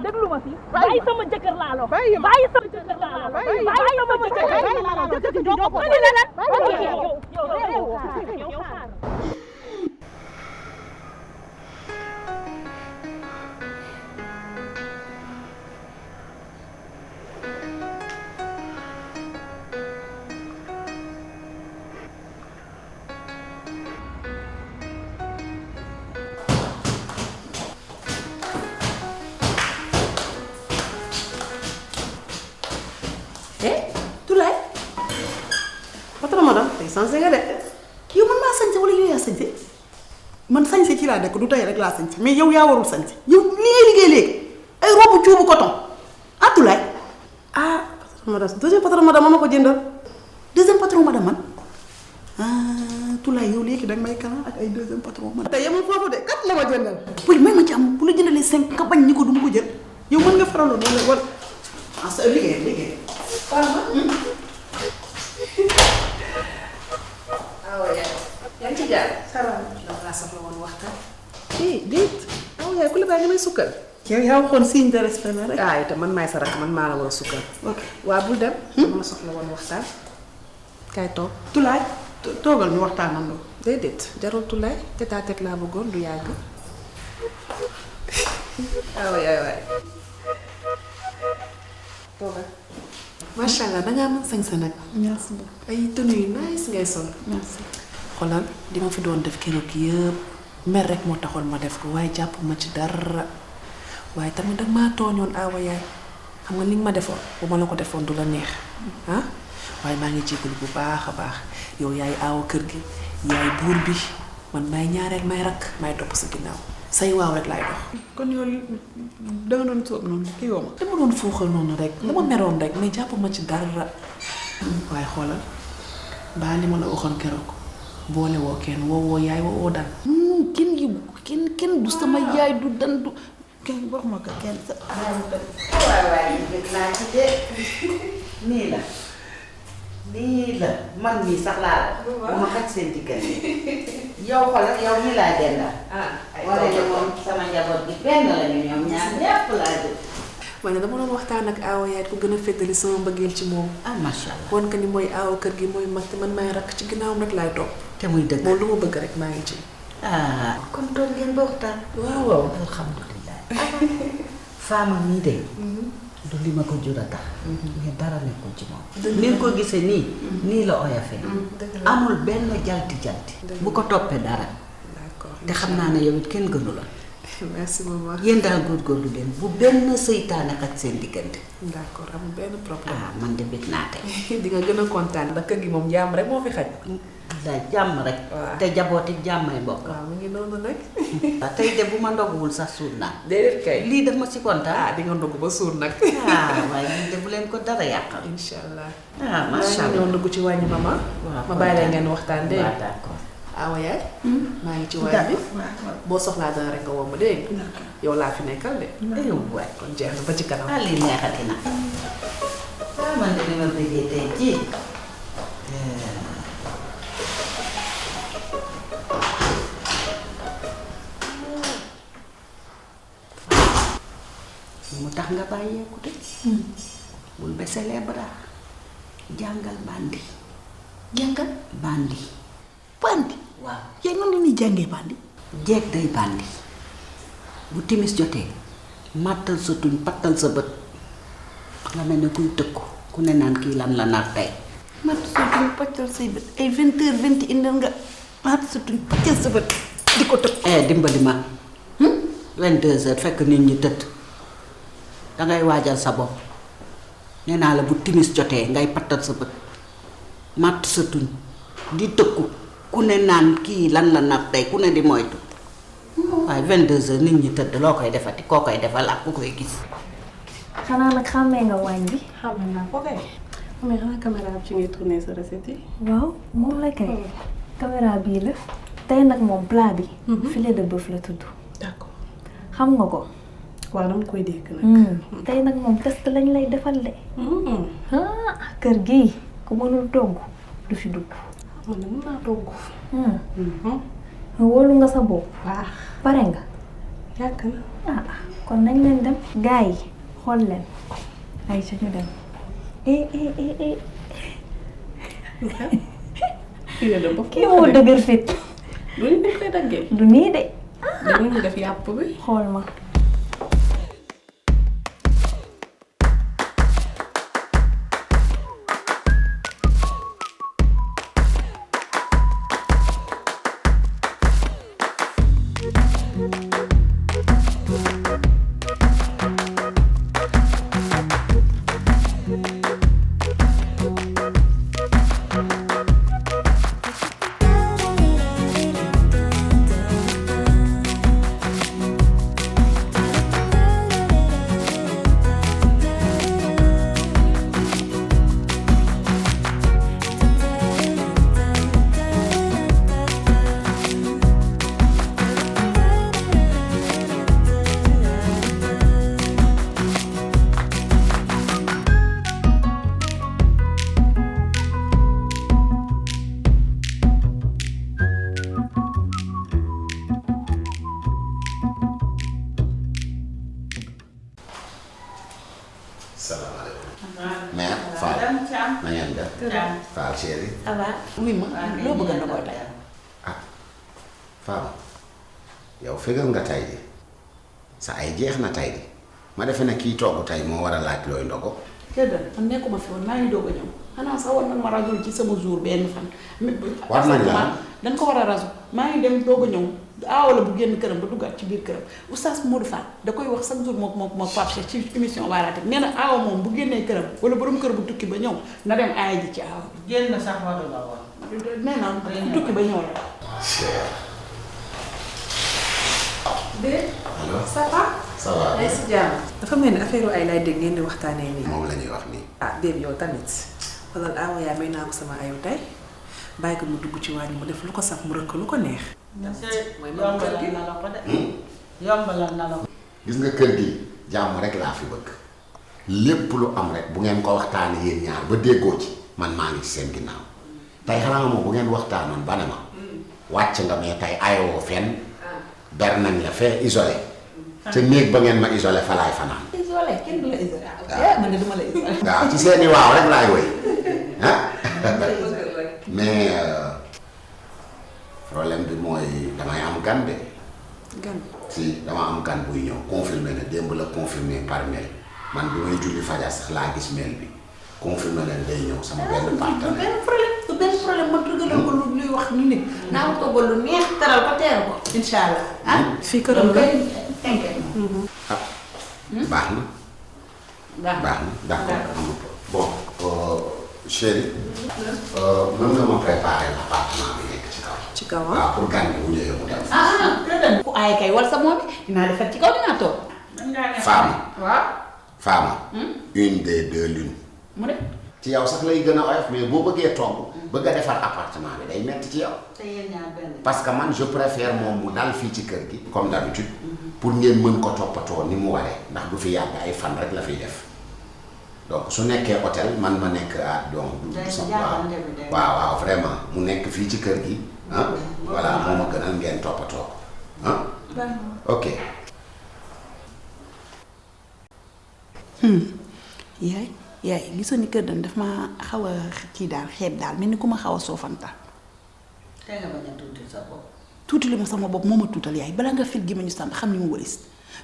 déglu ma fi bàyyi sama jëkkër laa la bàyyi sama jëkkër laa la bàyyi sama jëkkër laa la yow sañse nga de yow man maa sañse wala yow yaa sañse man sañse ci laa dëkk du tey rek laa sañse mais yow yaa warul sañse yow li ngay liggéey léegi ay robu cuubu coton ah Tulaay ah patron madame deuxième patron madame ma ko jëndal deuxième patron madame man ah Tulaay yow léegi danga may kalan ak ay deuxième patron madame tey yemul foofu de kat la ma jëndal oui may ma ci am bu la jëndalee 5 nga bañ ni ko du ma ko jël yow mën nga faraloo noonu wala ah sa liggéey yaa ngi ci jaar. salaamaaleykum. laa soxla woon waxtaan. déet. yaay ku la bàyyi nga may sukkal. yow yaa waxoon signe de respect la rek. itam man maay sa rakk man maa la war a sukkal. ok waa bul dem. dama la soxla woon waxtaan. kaay toog. Tulaay toogal ñu waxtaanandoo. déedéet jarul Tulaay tête à tête laa bëggoon du yàgg. waay. toogal. macha allah dangaa mën sañ sa nag. merci beaucoup. ay tenue yu nice ngay sol. merci. xoolal di ma fi doon def keroog yëpp mer rek moo taxoon ma def ko waaye jàpp ma ci dara waaye tamit dag maa tooñoon awa yaay xam nga li nga ma defoon bu ma la ko defoon du la neex ah waaye maa ngi jégalu bu baax a baax yow yaay aawa kër gi yaay buur bi man maay ñaareel may rakk maay topp sa ginnaaw say waaw rek laay dox. kon yow da nga doon soob noonu kii woo ma. dama doon fuuxal noonu rek dama meroon rek mais jàpp ma ci dara waaye xoolal mbaa li ma la waxoon keroog. boole woo kenn woo yaay woo dan. kenn yëgu kenn du sama yaay du dan du kenn wax ma ko kenn sa. waay gis naa ci de nii la man mii sax laa la. bu ma xaj seen diggante. yow xoolal yow mii laa dendal. wala ne moom sama njaboot gi benn la ñu ñoom ñaar ñépp laa jël. ma ne dama doon waxtaan ak aawa yaay ko gën a feddali sama mbëggeel ci moom. macha allah woon que ni mooy aawa kër gi mooy mag te man maay rakk ci ginnaawam rek laay topp. te muy dëgg moom lu ma bëgg rek maa ngi ci. kon toog ngeen ba waxtaan. waaw alhamdulilah. faama mii de. du li ma ko jur a tax. mais dara nekkul ci moom. ni nga ko gisee nii la oyofee. amul benn jalti. bu ko toppee dara. d'accord te xam naa ne yow it kenn gënu la. merci maman. yéen daal góorgóorlu leen bu benn seytaane xaj seen diggante. d'accord amul benn problème. man de bég naa tey. di nga gën a kontaan ndax kër gi moom jàmm rek moo fi xaj. la jàmm rek. te jabooti jàmmay mbokk. waaw mu ngi noonu nag. tey de bu ma ndoguwul sax suur naa. déedéet kay. lii daf ma ci kontaan. di nga ndogu ba suur nag. waaye lii de bu leen ko dara yàqal. incha allah. macha allah ñoo dugg ci wàññi maman. waaw ma bàyyi la ngeen waxtaan dégg waaw d'accord. awa yaay. maa ngi ci waañ bi. boo soxlaa dara rek nga woo ma dégg yow laa fi nekkal de. yow waay kon jeex na ba ci kanam. lii neexati na. man de ni ma bëggee tey jii. mu tax nga bàyyeeku de. bul beselee bara jàngal bandi. jàngal bandi. bandi. waaw yaay noonu la ñuy jàngee bandi. jeeg day bandi bu timis jotee màttal sa tuñ pattal sa bët nga mel ne kuy tëkku ku ne naan kii lan la nar tey. màttal sa tuñ pattal say bët ay 20h 21h nga màttal sa tuñ pattal sa bët di ko tëkku. dimbali ma 22h fekk nit ñi tëdd dangay waajal sa bopp nee naa la bu timis jotee ngay pattal sa bët màtt sa tuñ di tëkku ku ne naan kii lan la nar tey ku ne di moytu waaye 22h nit ñi tëdd loo koy defati koo koy defal ak ku koy gis. xanaa nag xàmmee nga waañ bi. xàmmee naa ko kay. mais xanaa caméra bi ci ngay tourner sa recette yi. waaw moom la kay. caméra bii la. tey nag moom plat bi. filet de bœuf la tudd. d'accord. xam nga ko. waaw dama koy dégg nag. tey nag moom test lañ lay defal de. kër gii ku mënul togg du fi dugg. man de mën naa togg. wóolu nga sa bopp. waaw pare nga. yàgg na. kon nañ leen dem gars yi xool leen ay sa ñu dem kii moo dëgër fit du ñu koy daggee. du nii de dañu def yàpp bi. xool ma salaamaaleykum. mère Fall na ngeen def. Fall chéri. oui ma loo bëgg na ko tey. ah Fall yow fegal nga tay di sa ay jeex na tay di ma defe ne kii togg tay moo war a laaj looy ndogo. déedéet man nekkuma fi woon maa ngi doog a ñëw xanaa sax war na ma rasul ci sama jour benn fan. war nañ la dañ ko war a rasul maa ngi dem doog a ñëw aawala bu génn këram ba duggaat ci biir këram oustaz Modou Fall da koy wax chaque jour moom Pape Cheikh ci émission Waaraate nee na aawa moom bu génnee këram wala borom kër bu tukki ba ñëw na dem aaya ji ci aawa. génn sax waru la woon. nee naa bu tukki ba ñëw la. cher. allo ça va ça va. ay si jàmm dafa mel ni affaire ay lay dégg ngeen di waxtaanee nii. moom la ñuy wax nii. ah déet yow tamit wala awa yaa may naa ko sama ayu tey bàyyi ko mu dugg ci wàññi mu def lu ko saf mu rëkk lu ko neex. mooy yombalal na la ko de. yombalal na la ko. gis nga kër gi jàmm rek laa fi bëgg lépp lu am rek bu ngeen ko waxtaanee yéen ñaar ba déggoo ci man maa ngi ci seen ginnaaw tey xanaa moom bu ngeen waxtaanoon ba ne ma wàcc nga mais tey ayoo fenn ber nañ la fee isolé ca néeg ba ngeen ma isolé fa laay fanaan. isolé kenn du la isolé. waaw man de duma la isolé. waaw ci seeni waaw rek laay woy ah mais problème bi mooy damay am gan de. gan si dama am gan buy ñëw confirmé na démb la confirmé par mail man bi may julli fajar sax laa gis mail bi confirmé na day ñëw sama benn partenaire. benn problème man tëggalal ko lu luy wax ni nit naa ko toggal lu neex taral ko teer ko incha allah ah. fii këram la ah baax na. baax na d'accord bon chérie. mën nga ma préparer l'appartement bi nekk ci kaw. ci kaw waaw pour gan bi bu ñëwee mu dem. ku aay kay wal sa moom dinaa defar ci kaw dinaa toog. Femme. waaw. Femme. une des deux lunes. mu ne. ci yow sax lay gën a oyof mais boo bëggee togg bëgg a defar appartement bi day metti ci yow. te yéen ñaar benn. parce que man je préfère moom mu dal fii ci kër gi. comme d'habitude pour ngeen mën ko toppatoo ni mu waree ndax du fi yàgg ay fan rek la fiy def donc su nekkee hôtel man ma nekk donc. waaw vraiment mu nekk fii ci kër gi ah. voilà moo ma gënal ngeen toppatoo ko ah. ok. yaay gisoo ni kër dañ daf ma xaw a kii daal xeeb daal mel ni ku ma xaw a soofanta. tey nga bañ a tuuti sa bopp. tuuti li ma sama bopp moo ma tuutal yaay balaa nga fit gi ma ñu sant xam ni mu waris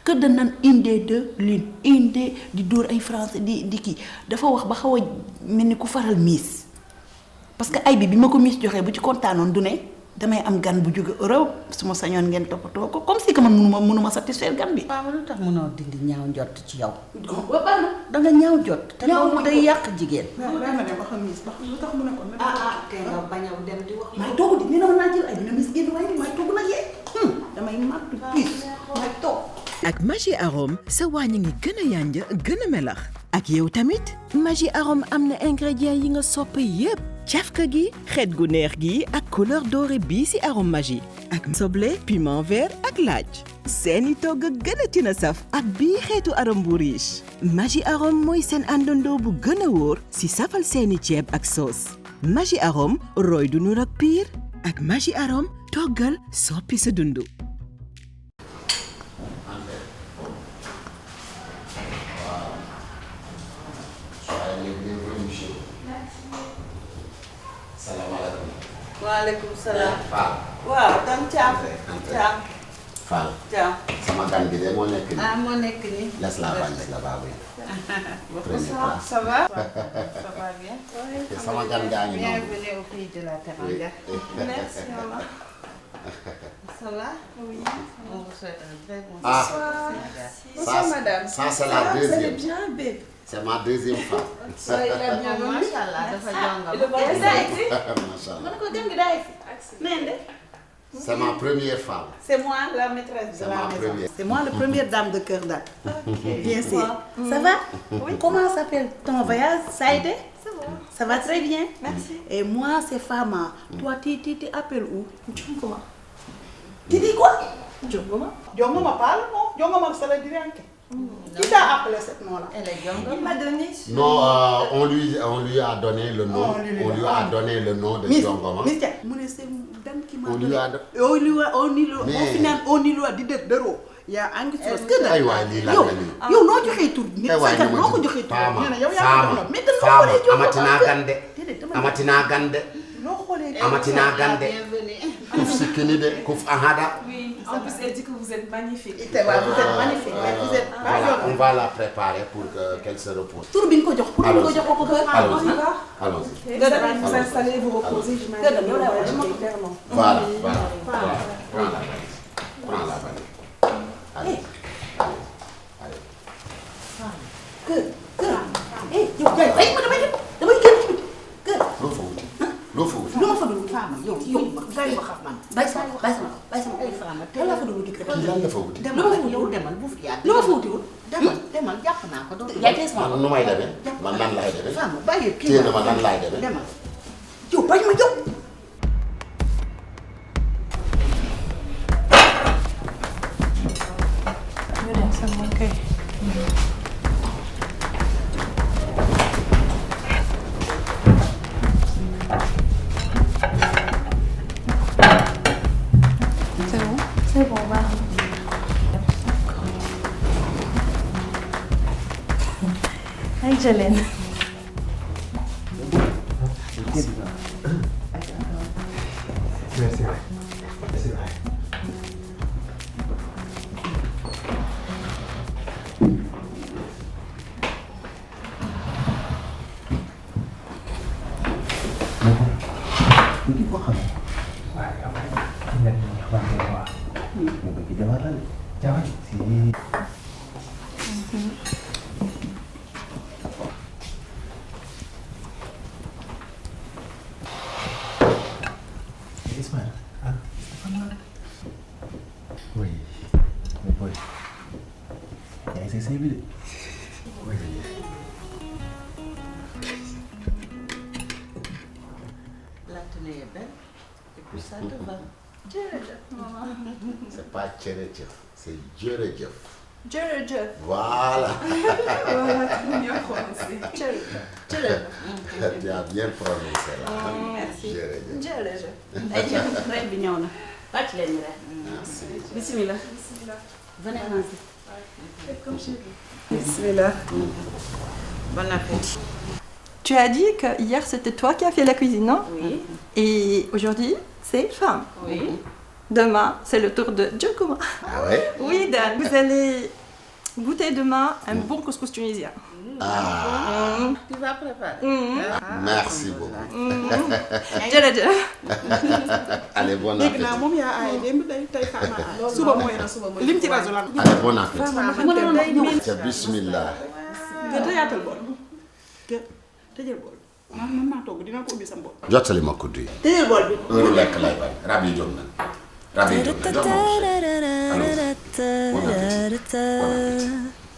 kër dañ naan une des deux l'une une des di dóor ay français di kii dafa wax ba xaw a mel ni ku faral miis parce que ay bi ma ko miis joxee bu ci kontaanoon du ne damay am gan bu jóge Europe su ma sañoon ngeen toppatoo ko comme si que man mënuma satisfaire gan bi. waaw lu tax mënoo dindi ñaaw njott ci yow. ba baax na danga ñaaw jot. te loolu day yàq jigéen. ma dem ba xam miis ba lu tax mu ne ko te nga bañ a dem di wax. maay toogu di nee na mën naa jël ay dina mis génn waaye di maay toogu nag yee damay màttu piis maay toog. ak Maggi Arôme sa waañ ngi gën a yànj gën a melax ak yow tamit Maggi Arôme am na ingrédients yi nga sopp yépp cafka gi xeet gu neex gi ak couleur dorée bii ci arôme Maggi ak soble piment vert ak laaj seeni togg gën a tina saf ak bii xeetu arôme bu riche Maggi Arôme mooy seen àndandoo bu gën a wóor ci safal seeni ceeb ak soos Maggi Arôme roy du nur ak piir ak Maggi Arôme toggal soppi sa dundu. Waalaikum salam. Fall. Waaw dan Thiam. Thiam. Fall. Thiam. sama gan gi de moo nekk nii. Ah moo nekk nii. laisse la balle là-bas oui. Ça va? Ça va bien? sama gan gaa ngi noonu. Bienvenue au pays de la Teranga. Merci maman. Ça va? Oui. On vous souhaite un très bon Ah. Bonsoir madame. Ça c'est la deuxième. Bien bébé. C'est ma deuxième femme. Soyez la bienvenue. Machallah dafa jonga. Machallah. C'est ma première femme. C'est moi la maîtresse de C'est la ma maison. première. C'est moi la première dame de Cœur d'Âne. Bien sûr. Ça va? Oui. Comment s'appelle ton voyage? Ça a été? Ça va très bien. Merci. Et moi c'est Fama. Toi tu appelles où? Jongoma. Tu dis quoi? Jongoma. Jongoma parle non? Jongoma ça veut dire rien. Qui t'a appelé ce nom-là? Elle est Jongoma. Il m'a donné. Non, on lui a donné le nom. On lui a donné le nom de Jongoma. Mister, c'est Dan qui m'a On donné. lui a On lui a dit de dero. Il y a un qui se ay waay lii la yow noo joxee tur nit sa noo ko joxee tur yow yaa ko mais dañ la xoolee jóg amatina gande amatina gande noo xoolee amatina gande kuf sikini de kuf ahada. Oui, en plus elle dit que vous êtes magnifique. Vous êtes magnifique, mais vous êtes pas Voilà, jeune. on va la préparer pour qu'elle se repose. Tur bi nga ko jox pour nga ko jox ko ko Allons-y. Allons-y. Vous allez vous installer, vous reposer, j'imagine. Voilà, voilà. Prends la valise. Prends la valise. Allez. Allez. yow kay ay ma damay génn ci kër Loo fa wuti. Loo fa wuti. lu ma fa dugg Fama yow bàyyi ma xam man bàyyi sama ay Fama te la fa dugg ci kër Kii lan la fa wuti. lu ma fa wuti wul demal bu fi yàgg lu ma fa wuti wul demal jàpp naa ko yaa tees ma Man nu may demee. Man nan laay demee. Fama bàyyi kii Téye na ma nan laay demee. demal yow bañ ma yow C'est bon, va. Ay, Jalen. Merci. Merci. Ismaël, ah, oui, mais boy, yaa ngi say bi de. Oui. La tenue est belle et puis ça te va. C'est pas tchérétchef, c'est djérejef. Jërëjëf. Voilà. Voilà, tu as bien prononcé. Jërëjëf. Tu as bien prononcé là. Merci. Jërëjëf. Jërëjëf. ay ca reer bi ñëw na wàcc leen ñu reer Merci. bismillah Bismillah. venez allons-y Faites comme chez vous. bismillah bon appétit. Tu as dit que hier c'était toi qui as fait la cuisine, non? Oui. Et aujourd'hui c'est femme. Oui. Demain c'est le tour de Jongoma. Ah ouais? Oui Dan, vous allez goûter demain un bon couscous tunisien. Ah, Tu vas préparer. merci beaucoup. Jërëjëf. Allez, bon dégg appétit. naa moom yaa aay démb tey Fama aay suba mooy na suba mooy lim ci rajo la Allez, bon appétit. Fama Ca bismillah. nga tëjaatal bool tëjal bool man maa togg dina ko ubbi sa bool Jottali ma kuddu yi. tëjal bool bi Heure lekk lay bañ. Rab yi jóg nañ. Rab yi jóg nañ. Jox ma ko. Allons-y. Bon appétit. Bon appétit.